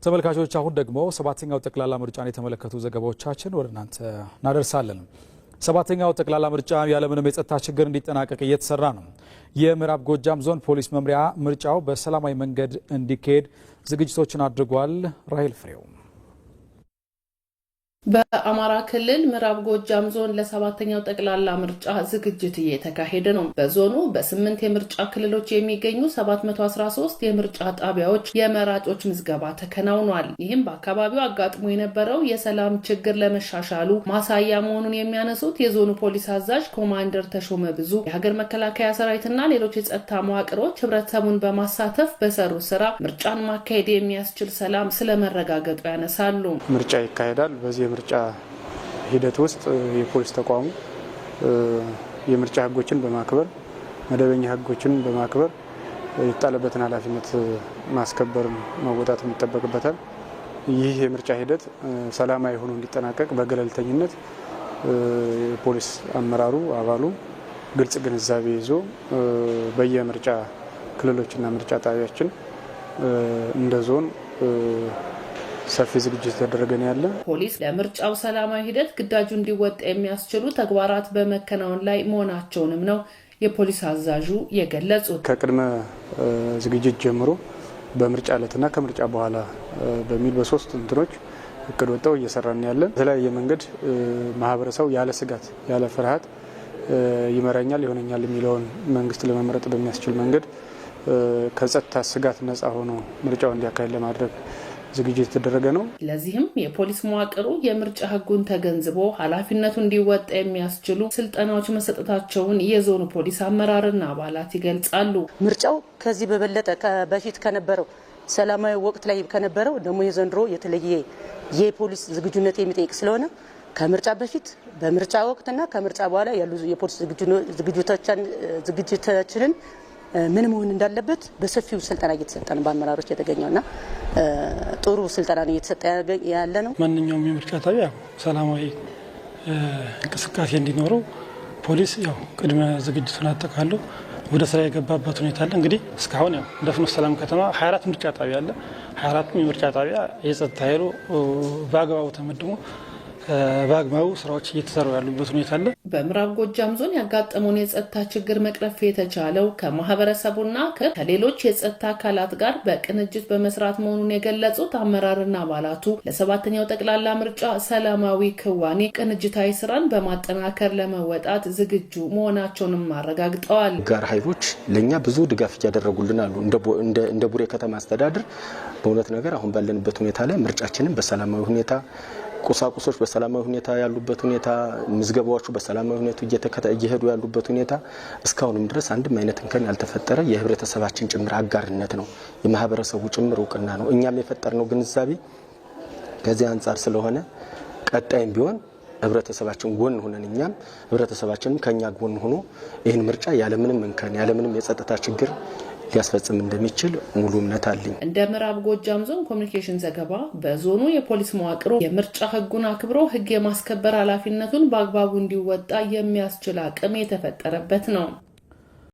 ተመልካቾች፣ አሁን ደግሞ ሰባተኛው ጠቅላላ ምርጫን የተመለከቱ ዘገባዎቻችን ወደ እናንተ እናደርሳለን። ሰባተኛው ጠቅላላ ምርጫ ያለምንም የጸጥታ ችግር እንዲጠናቀቅ እየተሰራ ነው። የምዕራብ ጎጃም ዞን ፖሊስ መምሪያ ምርጫው በሰላማዊ መንገድ እንዲካሄድ ዝግጅቶችን አድርጓል። ራሄል ፍሬው። በአማራ ክልል ምዕራብ ጎጃም ዞን ለሰባተኛው ጠቅላላ ምርጫ ዝግጅት እየተካሄደ ነው። በዞኑ በስምንት የምርጫ ክልሎች የሚገኙ 713 የምርጫ ጣቢያዎች የመራጮች ምዝገባ ተከናውኗል። ይህም በአካባቢው አጋጥሞ የነበረው የሰላም ችግር ለመሻሻሉ ማሳያ መሆኑን የሚያነሱት የዞኑ ፖሊስ አዛዥ ኮማንደር ተሾመ ብዙ፣ የሀገር መከላከያ ሰራዊትና ሌሎች የጸጥታ መዋቅሮች ህብረተሰቡን በማሳተፍ በሰሩ ስራ ምርጫን ማካሄድ የሚያስችል ሰላም ስለመረጋገጡ ያነሳሉ። ምርጫ ይካሄዳል። በዚህ የምርጫ ሂደት ውስጥ የፖሊስ ተቋሙ የምርጫ ህጎችን በማክበር፣ መደበኛ ህጎችን በማክበር የተጣለበትን ኃላፊነት ማስከበር መወጣት ይጠበቅበታል። ይህ የምርጫ ሂደት ሰላማዊ ሆኖ እንዲጠናቀቅ በገለልተኝነት የፖሊስ አመራሩ አባሉ ግልጽ ግንዛቤ ይዞ በየምርጫ ክልሎችና ምርጫ ጣቢያችን እንደ ዞን ሰፊ ዝግጅት የተደረገ ነው ያለ። ፖሊስ ለምርጫው ሰላማዊ ሂደት ግዳጁ እንዲወጣ የሚያስችሉ ተግባራት በመከናወን ላይ መሆናቸውንም ነው የፖሊስ አዛዡ የገለጹት። ከቅድመ ዝግጅት ጀምሮ በምርጫ ዕለትና ከምርጫ በኋላ በሚል በሶስት እንትኖች እቅድ ወጥተው እየሰራን ያለን። በተለያየ መንገድ ማህበረሰቡ ያለ ስጋት ያለ ፍርሃት ይመራኛል ይሆነኛል የሚለውን መንግስት ለመምረጥ በሚያስችል መንገድ ከጸጥታ ስጋት ነጻ ሆኖ ምርጫው እንዲያካሄድ ለማድረግ ዝግጅት የተደረገ ነው። ለዚህም የፖሊስ መዋቅሩ የምርጫ ሕጉን ተገንዝቦ ኃላፊነቱ እንዲወጣ የሚያስችሉ ስልጠናዎች መሰጠታቸውን የዞኑ ፖሊስ አመራርና አባላት ይገልጻሉ። ምርጫው ከዚህ በበለጠ በፊት ከነበረው ሰላማዊ ወቅት ላይ ከነበረው ደግሞ የዘንድሮ የተለየ የፖሊስ ዝግጁነት የሚጠይቅ ስለሆነ ከምርጫ በፊት፣ በምርጫ ወቅትና ከምርጫ በኋላ ያሉ የፖሊስ ዝግጅታችንን ምን መሆን እንዳለበት በሰፊው ስልጠና እየተሰጠ ነው በአመራሮች የተገኘውና ጥሩ ስልጠና ነው እየተሰጠ ያለ ነው። ማንኛውም የምርጫ ጣቢያ ሰላማዊ እንቅስቃሴ እንዲኖረው ፖሊስ ያው ቅድመ ዝግጅቱን አጠቃሎ ወደ ስራ የገባበት ሁኔታ አለ። እንግዲህ እስካሁን ያው እንደ ፍኖተ ሰላም ከተማ 24 ምርጫ ጣቢያ አለ። 24ቱም የምርጫ ጣቢያ የጸጥታ ኃይሉ በአግባቡ ተመድቦ በአግባቡ ስራዎች እየተሰሩ ያሉበት ሁኔታ አለ። በምዕራብ ጎጃም ዞን ያጋጠመውን የጸጥታ ችግር መቅረፍ የተቻለው ከማህበረሰቡና ከሌሎች የጸጥታ አካላት ጋር በቅንጅት በመስራት መሆኑን የገለጹት አመራርና አባላቱ፣ ለሰባተኛው ጠቅላላ ምርጫ ሰላማዊ ክዋኔ ቅንጅታዊ ስራን በማጠናከር ለመወጣት ዝግጁ መሆናቸውንም አረጋግጠዋል። ጋር ኃይሎች ለእኛ ብዙ ድጋፍ እያደረጉልን አሉ። እንደ ቡሬ ከተማ አስተዳደር በእውነት ነገር አሁን ባለንበት ሁኔታ ላይ ምርጫችንን በሰላማዊ ሁኔታ፣ ቁሳቁሶች በሰላማዊ ሁኔታ ያሉበት ሁኔታ፣ ምዝገባዎቹ በሰላማዊ ሁኔታ እየሄዱ ያሉበት ሁኔታ፣ እስካሁንም ድረስ አንድም አይነት እንከን ያልተፈጠረ የህብረተሰባችን ጭምር አጋርነት ነው፣ የማህበረሰቡ ጭምር እውቅና ነው። እኛም የፈጠርነው ግንዛቤ ከዚህ አንጻር ስለሆነ ቀጣይም ቢሆን ህብረተሰባችን ጎን ሆነን እኛም ህብረተሰባችንም ከኛ ጎን ሆኖ ይህን ምርጫ ያለምንም እንከን ያለምንም የጸጥታ ችግር ሊያስፈጽም እንደሚችል ሙሉ እምነት አለኝ። እንደ ምዕራብ ጎጃም ዞን ኮሚኒኬሽን ዘገባ በዞኑ የፖሊስ መዋቅሩ የምርጫ ህጉን አክብሮ ህግ የማስከበር ኃላፊነቱን በአግባቡ እንዲወጣ የሚያስችል አቅም የተፈጠረበት ነው።